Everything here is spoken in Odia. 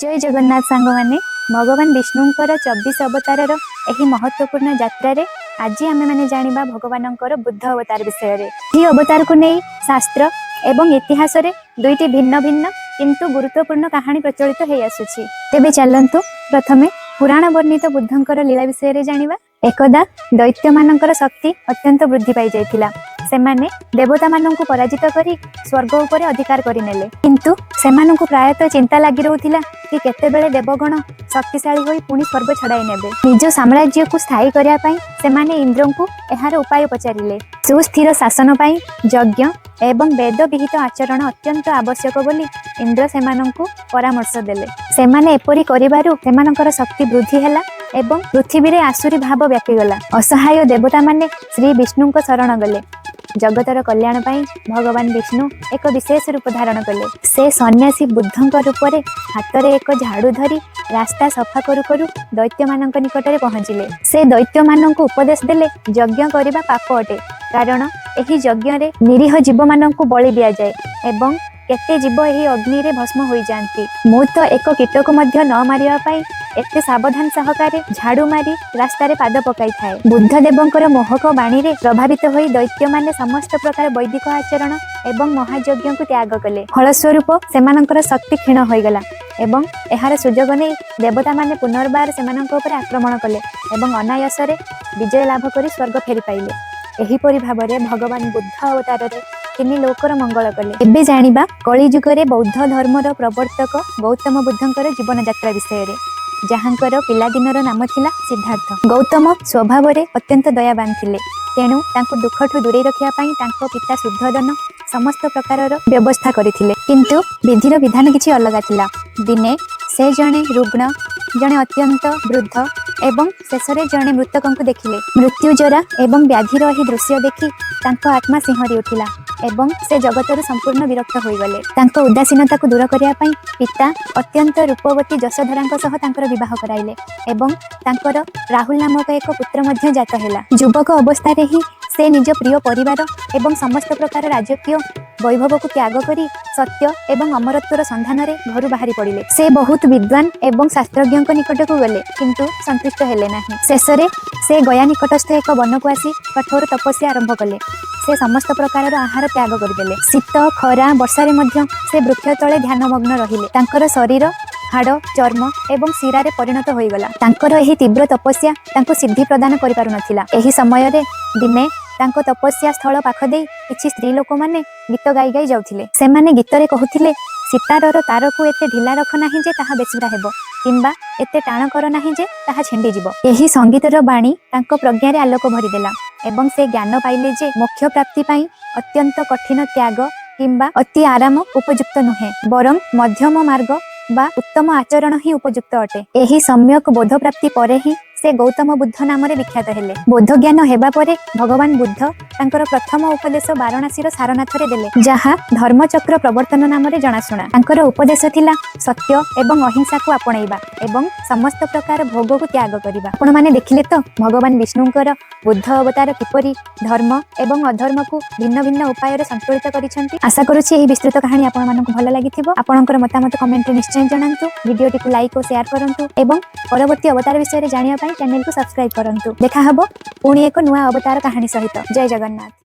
ଜୟ ଜଗନ୍ନାଥ ସାଙ୍ଗମାନେ। ଭଗବାନ ବିଷ୍ଣୁଙ୍କର 24 ଅବତାରର ଏହି ମହତ୍ୱପୂର୍ଣ୍ଣ ଯାତ୍ରାରେ ଆଜି ଆମେମାନେ ଜାଣିବା ଭଗବାନଙ୍କର ବୁଦ୍ଧ ଅବତାର ବିଷୟରେ। ଏହି ଅବତାରକୁ ନେଇ ଶାସ୍ତ୍ର ଏବଂ ଇତିହାସରେ ଦୁଇଟି ଭିନ୍ନ ଭିନ୍ନ କିନ୍ତୁ ଗୁରୁତ୍ୱପୂର୍ଣ୍ଣ କାହାଣୀ ପ୍ରଚଳିତ ହେଇ ଆସୁଛି। ତେବେ ଚାଲନ୍ତୁ, ପ୍ରଥମେ ପୁରାଣ ବର୍ଣ୍ଣିତ ବୁଦ୍ଧଙ୍କର ଲୀଳା ବିଷୟରେ ଜାଣିବା। ଏକଦା ଦୈତ୍ୟମାନଙ୍କର ଶକ୍ତି ଅତ୍ୟନ୍ତ ବୃଦ୍ଧି ପାଇଯାଇଥିଲା। ସେମାନେ ଦେବତାମାନଙ୍କୁ ପରାଜିତ କରି ସ୍ୱର୍ଗ ଉପରେ ଅଧିକାର କରିନେଲେ। କିନ୍ତୁ ସେମାନଙ୍କୁ ପ୍ରାୟତଃ ଚିନ୍ତା ଲାଗି ରହୁଥିଲା କି କେତେବେଳେ ଦେବଗଣ ଶକ୍ତିଶାଳୀ ହୋଇ ପୁଣି ସ୍ୱର୍ଗ ଛଡ଼ାଇ ନେବେ। ନିଜ ସାମ୍ରାଜ୍ୟକୁ ସ୍ଥାୟୀ କରିବା ପାଇଁ ସେମାନେ ଇନ୍ଦ୍ରଙ୍କୁ ଏହାର ଉପାୟ ପଚାରିଲେ। ସୁସ୍ଥିର ଶାସନ ପାଇଁ ଯଜ୍ଞ ଏବଂ ବେଦ ବିହିତ ଆଚରଣ ଅତ୍ୟନ୍ତ ଆବଶ୍ୟକ ବୋଲି ଇନ୍ଦ୍ର ସେମାନଙ୍କୁ ପରାମର୍ଶ ଦେଲେ। ସେମାନେ ଏପରି କରିବାରୁ ସେମାନଙ୍କର ଶକ୍ତି ବୃଦ୍ଧି ହେଲା ଏବଂ ପୃଥିବୀରେ ଆସୁରୀ ଭାବ ବ୍ୟାପିଗଲା। ଅସହାୟ ଦେବତାମାନେ ଶ୍ରୀ ବିଷ୍ଣୁଙ୍କ ଶରଣ ଗଲେ। ଜଗତର କଲ୍ୟାଣ ପାଇଁ ଭଗବାନ ବିଷ୍ଣୁ ଏକ ବିଶେଷ ରୂପ ଧାରଣ କଲେ। ସେ ସନ୍ନ୍ୟାସୀ ବୁଦ୍ଧଙ୍କ ରୂପରେ ହାତରେ ଏକ ଝାଡୁ ଧରି ରାସ୍ତା ସଫା କରୁ କରୁ ଦୈତ୍ୟମାନଙ୍କ ନିକଟରେ ପହଞ୍ଚିଲେ। ସେ ଦୈତ୍ୟମାନଙ୍କୁ ଉପଦେଶ ଦେଲେ, ଯଜ୍ଞ କରିବା ପାପ ଅଟେ, କାରଣ ଏହି ଯଜ୍ଞରେ ନିରୀହ ଜୀବମାନଙ୍କୁ ବଳି ଦିଆଯାଏ ଏବଂ କେତେ ଜୀବ ଏହି ଅଗ୍ନିରେ ଭସ୍ମ ହୋଇଯାଆନ୍ତି। ମୁଁ ତ ଏକ କୀଟକୁ ମଧ୍ୟ ନ ମାରିବା ପାଇଁ ଏତେ ସାବଧାନ ସହକାରେ ଝାଡୁ ମାରି ରାସ୍ତାରେ ପାଦ ପକାଇଥାଏ। ବୁଦ୍ଧ ଦେବଙ୍କର ମୋହକ ବାଣୀରେ ପ୍ରଭାବିତ ହୋଇ ଦୈତ୍ୟମାନେ ସମସ୍ତ ପ୍ରକାର ବୈଦିକ ଆଚରଣ ଏବଂ ମହାଯଜ୍ଞକୁ ତ୍ୟାଗ କଲେ। ଫଳସ୍ୱରୂପ ସେମାନଙ୍କର ଶକ୍ତି କ୍ଷୀଣ ହୋଇଗଲା ଏବଂ ଏହାର ସୁଯୋଗ ନେଇ ଦେବତାମାନେ ପୁନର୍ବାର ସେମାନଙ୍କ ଉପରେ ଆକ୍ରମଣ କଲେ ଏବଂ ଅନାୟାସରେ ବିଜୟ ଲାଭ କରି ସ୍ୱର୍ଗ ଫେରି ପାଇଲେ। ଏହିପରି ଭାବରେ ଭଗବାନ ବୁଦ୍ଧ ଅବତାରରେ ତିନି ଲୋକର ମଙ୍ଗଳ କଲେ। ଏବେ ଜାଣିବା କଳିଯୁଗରେ ବୌଦ୍ଧ ଧର୍ମର ପ୍ରବର୍ତ୍ତକ ଗୌତମ ବୁଦ୍ଧଙ୍କର ଜୀବନ ଯାତ୍ରା ବିଷୟରେ, ଯାହାଙ୍କର ପିଲାଦିନର ନାମ ଥିଲା ସିଦ୍ଧାର୍ଥ। ଗୌତମ ସ୍ୱଭାବରେ ଅତ୍ୟନ୍ତ ଦୟାବାନ ଥିଲେ। ତେଣୁ ତାଙ୍କୁ ଦୁଃଖଠୁ ଦୂରେଇ ରଖିବା ପାଇଁ ତାଙ୍କ ପିତା ଶୁଦ୍ଧୋଦନ ସମସ୍ତ ପ୍ରକାରର ବ୍ୟବସ୍ଥା କରିଥିଲେ। କିନ୍ତୁ ବିଧିର ବିଧାନ କିଛି ଅଲଗା ଥିଲା। ଦିନେ ସେ ଜଣେ ରୁଗ୍ଣ, ଜଣେ ଅତ୍ୟନ୍ତ ବୃଦ୍ଧ ଏବଂ ଶେଷରେ ଜଣେ ମୃତକଙ୍କୁ ଦେଖିଲେ। ମୃତ୍ୟୁ ଜରା ଏବଂ ବ୍ୟାଧିର ଏହି ଦୃଶ୍ୟ ଦେଖି ତାଙ୍କ ଆତ୍ମା ଶିହରି ଉଠିଲା ଏବଂ ସେ ଜଗତରୁ ସମ୍ପୂର୍ଣ୍ଣ ବିରକ୍ତ ହୋଇଗଲେ। ତାଙ୍କ ଉଦାସୀନତାକୁ ଦୂର କରିବା ପାଇଁ ପିତା ଅତ୍ୟନ୍ତ ରୂପବତୀ ଯଶୋଧରାଙ୍କ ସହ ତାଙ୍କର ବିବାହ କରାଇଲେ ଏବଂ ତାଙ୍କର ରାହୁଲ ନାମକ ଏକ ପୁତ୍ର ମଧ୍ୟ ଜାତ ହେଲା। ଯୁବକ ଅବସ୍ଥାରେ ହିଁ ସେ ନିଜ ପ୍ରିୟ ପରିବାର ଏବଂ ସମସ୍ତ ପ୍ରକାର ରାଜକୀୟ ବୈଭବକୁ ତ୍ୟାଗ କରି ସତ୍ୟ ଏବଂ ଅମରତ୍ୱର ସନ୍ଧାନରେ ଘରୁ ବାହାରି ପଡ଼ିଲେ। ସେ ବହୁତ ବିଦ୍ୱାନ ଏବଂ ଶାସ୍ତ୍ରଜ୍ଞଙ୍କ ନିକଟକୁ ଗଲେ, କିନ୍ତୁ ସନ୍ତୁଷ୍ଟ ହେଲେ ନାହିଁ। ଶେଷରେ ସେ ଗୟା ନିକଟସ୍ଥ ଏକ ବନକୁ ଆସି କଠୋର ତପସ୍ୟା ଆରମ୍ଭ କଲେ। ସେ ସମସ୍ତ ପ୍ରକାରର ଆହାର ତ୍ୟାଗ କରିଦେଲେ। ଶୀତ, ଖରା, ବର୍ଷାରେ ମଧ୍ୟ ସେ ବୃକ୍ଷ ତଳେ ଧ୍ୟାନମଗ୍ନ ରହିଲେ। ତାଙ୍କର ଶରୀର ହାଡ଼, ଚର୍ମ ଏବଂ ଶିରାରେ ପରିଣତ ହୋଇଗଲା। ତାଙ୍କର ଏହି ତୀବ୍ର ତପସ୍ୟା ତାଙ୍କୁ ସିଦ୍ଧି ପ୍ରଦାନ କରିପାରୁନଥିଲା। ଏହି ସମୟରେ ଦିନେ ତାଙ୍କ ତପସ୍ୟା ସ୍ଥଳ ପାଖ ଦେଇ କିଛି ସ୍ତ୍ରୀ ଲୋକମାନେ ଗୀତ ଗାଇ ଗାଇ ଯାଉଥିଲେ। ସେମାନେ ଗୀତରେ କହୁଥିଲେ, "ସୀତାରର ତାରକୁ ଏତେ ଢିଲା ରଖ ନାହିଁ ଯେ ତାହା ବେସୁରା ହେବ କିମ୍ବା ଏତେ ଟାଣ କର ନାହିଁ ଯେ ତାହା ଛିଣ୍ଡିଯିବ।" ଏହି ସଙ୍ଗୀତର ବାଣୀ ତାଙ୍କ ପ୍ରଜ୍ଞାରେ ଆଲୋକ ଭରିଦେଲା ଏବଂ ସେ ଜ୍ଞାନ ପାଇଲେ ଯେ ମୋକ୍ଷ ପ୍ରାପ୍ତି ପାଇଁ ଅତ୍ୟନ୍ତ କଠିନ ତ୍ୟାଗ କିମ୍ବା ଅତି ଆରାମ ଉପଯୁକ୍ତ ନୁହେଁ, ବରଂ ମଧ୍ୟମ ମାର୍ଗ ବା ଉତ୍ତମ ଆଚରଣ ହିଁ ଉପଯୁକ୍ତ ଅଟେ। ଏହି ସମ୍ୟକ ବୋଧ ପ୍ରାପ୍ତି ପରେ ହିଁ ସେ ଗୌତମ ବୁଦ୍ଧ ନାମରେ ବିଖ୍ୟାତ ହେଲେ। ବୋଧ ଜ୍ଞାନ ହେବା ପରେ ଭଗବାନ ବୁଦ୍ଧ ତାଙ୍କର ପ୍ରଥମ ଉପଦେଶ ବାରାଣସୀର ସାରନାଥରେ ଦେଲେ, ଯାହା ଧର୍ମଚକ୍ର ପ୍ରବର୍ତ୍ତନ ନାମରେ ଜଣାଶୁଣା। ତାଙ୍କର ଉପଦେଶ ଥିଲା ସତ୍ୟ ଏବଂ ଅହିଂସାକୁ ଆପଣେଇବା ଏବଂ ସମସ୍ତ ପ୍ରକାର ଭୋଗକୁ ତ୍ୟାଗ କରିବା। ଆପଣମାନେ ଦେଖିଲେ ତ, ଭଗବାନ ବିଷ୍ଣୁଙ୍କର ବୁଦ୍ଧ ଅବତାର କିପରି ଧର୍ମ ଏବଂ ଅଧର୍ମକୁ ଭିନ୍ନ ଭିନ୍ନ ଉପାୟରେ ସନ୍ତୁଳିତ କରିଛନ୍ତି। ଆଶା କରୁଛି ଏହି ବିସ୍ତୃତ କାହାଣୀ ଆପଣମାନଙ୍କୁ ଭଲ ଲାଗିଥିବ। ଆପଣଙ୍କର ମତାମତ କମେଣ୍ଟରେ ନିଶ୍ଚୟ ଜଣାନ୍ତୁ। ଭିଡ଼ିଓଟିକୁ ଲାଇକ୍ ଓ ସେୟାର କରନ୍ତୁ ଏବଂ ପରବର୍ତ୍ତୀ ଅବତାର ବିଷୟରେ ଜାଣିବା ପାଇଁ ଚ୍ୟାନେଲକୁ ସବସ୍କ୍ରାଇବ କରନ୍ତୁ। ଦେଖା ହବ ପୁଣି ଏକ ନୂଆ ଅବତାର କାହାଣୀ ସହିତ। ଜୟ ଜଗନ୍ନାଥ।